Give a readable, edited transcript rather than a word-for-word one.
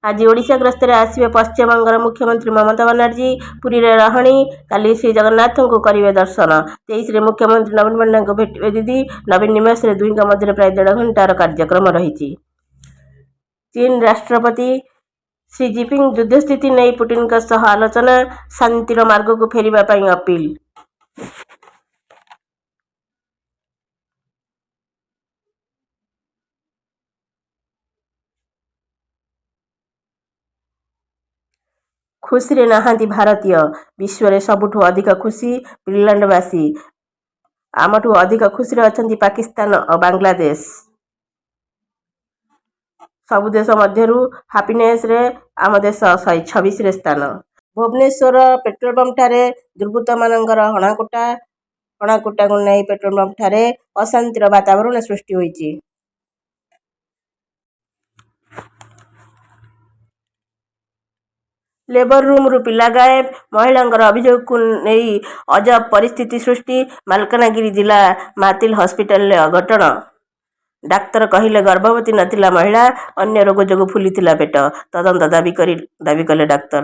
ଆଜି ଓଡ଼ିଶା ଗସ୍ତରେ ଆସିବେ ପଶ୍ଚିମବଙ୍ଗର ମୁଖ୍ୟମନ୍ତ୍ରୀ ମମତା ବାନାର୍ଜୀ। ପୁରୀରେ ରହଣି, କାଲି ଶ୍ରୀଜଗନ୍ନାଥଙ୍କୁ କରିବେ ଦର୍ଶନ। 23ରେ ମୁଖ୍ୟମନ୍ତ୍ରୀ ନବୀନ ପଟ୍ଟନାୟକଙ୍କୁ ଭେଟିବେ ଦିଦି। ନବୀନ ନିବାସରେ ଦୁହିଁଙ୍କ ମଧ୍ୟରେ ପ୍ରାୟ ଦେଢ଼ ଘଣ୍ଟାର କାର୍ଯ୍ୟକ୍ରମ ରହିଛି। ଚୀନ ରାଷ୍ଟ୍ରପତି ସି ଜିନପିଙ୍ଗ ଯୁଦ୍ଧସ୍ଥିତି ନେଇ ପୁଟିନଙ୍କ ସହ ଆଲୋଚନା, ଶାନ୍ତିର ମାର୍ଗକୁ ଫେରିବା ପାଇଁ ଅପିଲ। ଖୁସିରେ ନାହାନ୍ତି ଭାରତୀୟ, ବିଶ୍ୱରେ ସବୁଠୁ ଅଧିକ ଖୁସି ଫିନଲାଣ୍ଡବାସୀ, ଆମଠୁ ଅଧିକ ଖୁସିରେ ଅଛନ୍ତି ପାକିସ୍ତାନ ଓ ବାଂଲାଦେଶ। ସବୁ ଦେଶ ମଧ୍ୟରୁ ହାପିନେସରେ ଆମ ଦେଶ 126ରେ ସ୍ଥାନ। ଭୁବନେଶ୍ୱର ପେଟ୍ରୋଲ ପମ୍ପଠାରେ ଦୁର୍ବୃତ୍ତମାନଙ୍କର ହଣାକୁଟା। ହଣାକୁଟାକୁ ନେଇ ପେଟ୍ରୋଲ ପମ୍ପଠାରେ ଅଶାନ୍ତିର ବାତାବରଣ ସୃଷ୍ଟି ହୋଇଛି। ଲେବର ରୁମରୁ ପିଲା ଗାଏବ, ମହିଳାଙ୍କ ଅଭିଯୋଗକୁ ନେଇ ଅଜବ ପରିସ୍ଥିତି ସୃଷ୍ଟି। ମାଲକାନଗିରି ଜିଲ୍ଲା ମାତିଲ ହସ୍ପିଟାଲରେ ଅଘଟଣ। ଡାକ୍ତର କହିଲେ ଗର୍ଭବତୀ ନଥିଲା ମହିଳା, ଅନ୍ୟ ରୋଗ ଯୋଗୁଁ ଫୁଲିଥିଲା ପେଟ। ତଦନ୍ତ ଦାବି କଲେ ଡାକ୍ତର।